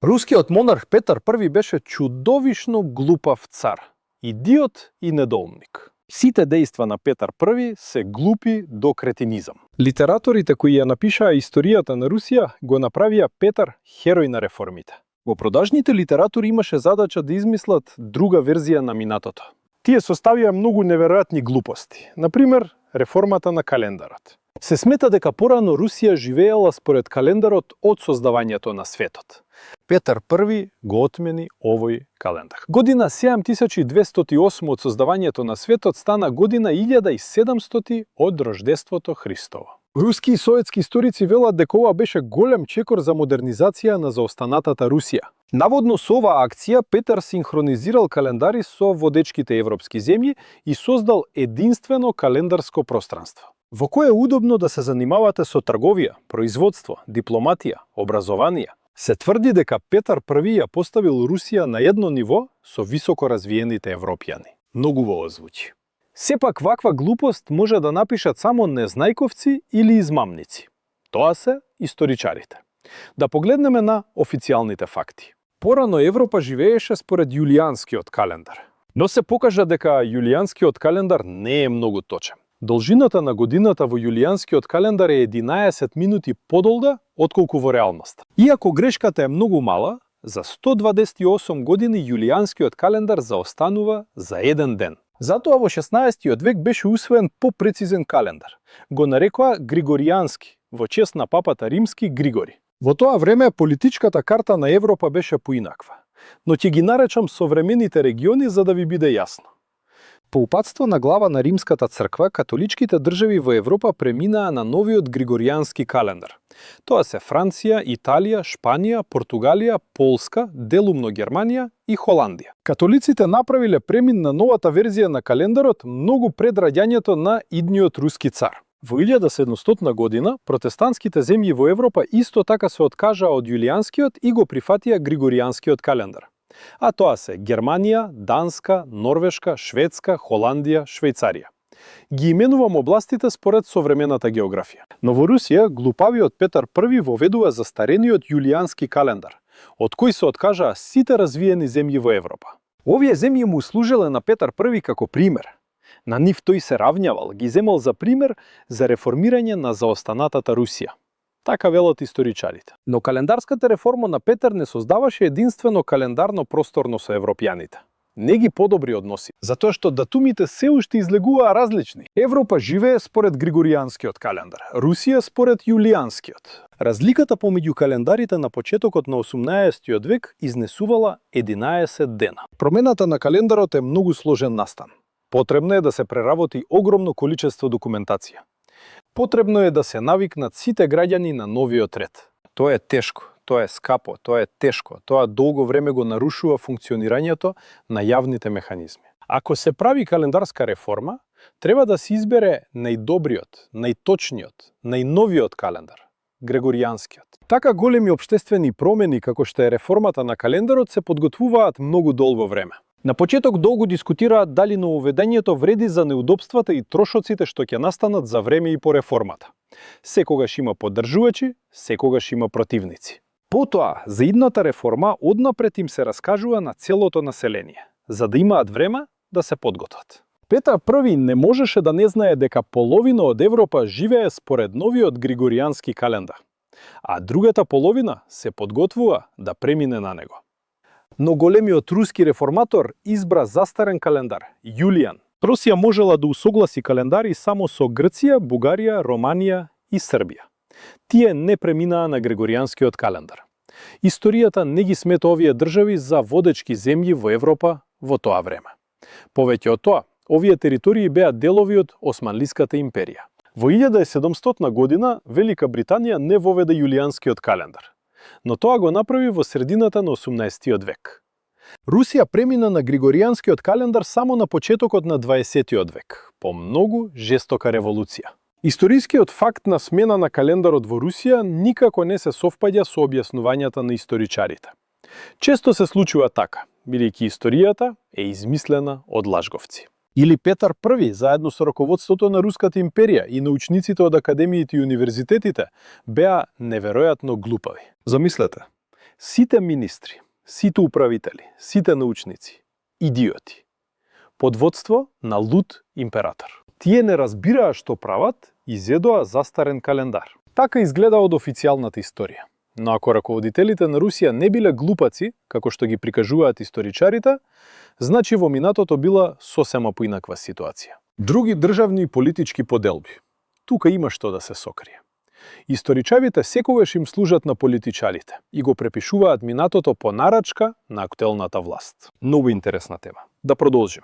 Рускиот монарх Петар I беше чудовишно глупав цар, идиот и недоумник. Сите дејства на Петар I се глупи до кретинизам. Литераторите кои ја напишаа историјата на Русија го направија Петар херој на реформите. Во продажните литератори имаше задача да измислат друга верзија на минатото. Тие составија многу неверојатни глупости, например реформата на календарот. Се смета дека порано Русија живеела според календарот од создавањето на светот. Петар I го отмени овој календар. Година 7208 од создавањето на светот стана година 1700 од рождеството Христово. Руски и советски историци велат дека ова беше голем чекор за модернизација на заостанатата Русија. Наводно со оваа акција Петар синхронизирал календари со водечките европски земји и создал единствено календарско пространство, во кое е удобно да се занимавате со трговија, производство, дипломатија, образование. Се тврди дека Петар I ја поставил Русија на едно ниво со високо развиените европјани. Многу во озвучи. Сепак ваква глупост може да напишат само незнајковци или измамници. Тоа се историчарите. Да погледнеме на официјалните факти. Порано Европа живееше според јулијанскиот календар. Но се покажа дека јулијанскиот календар не е многу точен. Должината на годината во јулијанскиот календар е 11 минути подолга отколку во реалност. Иако грешката е многу мала, за 128 години јулијанскиот календар заостанува за еден ден. Затоа во 16 век беше усвоен попрецизен календар. Го нарекоа Григоријански, во чест на папата римски Григори. Во тоа време политичката карта на Европа беше поинаква, но ќе ги наречам современите региони за да ви биде јасно. По упатство на глава на Римската црква, католичките држави во Европа преминаа на новиот Григоријански календар. Тоа се Франција, Италија, Шпанија, Португалија, Полска, делумно Германија и Холандија. Католиците направиле премин на новата верзија на календарот многу пред раѓањето на идниот руски цар. Во 1700 година, протестантските земји во Европа исто така се откажаа од јулијанскиот и го прифатија Григоријанскиот календар. А тоа се Германија, Данска, Норвешка, Шведска, Холандија, Швајцарија. Ги именувам областите според современата географија. Но во Русија глупавиот Петар I воведува застарениот јулијански календар, од кој се откажаа сите развиени земји во Европа. Овие земји му служеле на Петар I како пример. На нив тој се равњавал, ги земал за пример за реформирање на заостанатата Русија. Така велат историчарите. Но календарската реформа на Петар не создаваше единствено календарно просторно со европјаните. Не ги подобри односи, затоа што датумите се уште излегуваа различни. Европа живее според Григоријанскиот календар, Русија според јулијанскиот. Разликата помеѓу календарите на почетокот на 18 век изнесувала 11 дена. Промената на календарот е многу сложен настан. Потребно е да се преработи огромно количество документација. Потребно е да се навикнат сите граѓани на новиот ред. Тоа е тешко, тоа е скапо, тоа е тешко, тоа долго време го нарушува функционирањето на јавните механизми. Ако се прави календарска реформа, треба да се избере најдобриот, најточниот, најновиот календар, Григоријанскиот. Така големи општествени промени како што е реформата на календарот се подготвуваат многу долго време. На почеток долго дискутираат дали нововведењето вреди за неудобствата и трошоците што ќе настанат за време и по реформата. Секогаш има поддржувачи, секогаш има противници. Потоа, за идната реформа однапред им се раскажува на целото население, за да имаат време да се подготват. Петар I не можеше да не знае дека половина од Европа живее според новиот Григоријански календар, а другата половина се подготвува да премине на него. Но големиот руски реформатор избра застарен календар, Јулијан. Русија можела да усогласи календари само со Грција, Бугарија, Романија и Србија. Тие не преминаа на Григоријанскиот календар. Историјата не ги смета овие држави за водечки земји во Европа во тоа време. Повеќе од тоа, овие територии беа делови од Османлиската империја. Во 1700 година Велика Британија не воведе јулијанскиот календар, но тоа го направи во средината на 18 век. Русија премина на Григоријанскиот календар само на почетокот на 20 век, по многу жестока револуција. Историскиот факт на смена на календарот во Русија никако не се совпаѓа со објаснувањата на историчарите. Често се случува така, бидејќи историјата е измислена од лажговци. Или Петар I, заедно со раководството на Руската империја и научниците од академиите и универзитетите, беа неверојатно глупави. Замислете, Сите министри, сите управители, сите научници, идиоти. Под водство на луд император. Тие не разбираа што прават и зедоа застарен календар. Така изгледа од официјалната историја. Но ако раководителите на Русија не биле глупаци, како што ги прикажуваат историчарите, значи во минатото била сосема поинаква ситуација. Други државни и политички поделби. Тука има што да се сокрие. Историчарите секогаш им служат на политичарите и го препишуваат минатото по нарачка на актуелната власт. Многу интересна тема. Да продолжиме.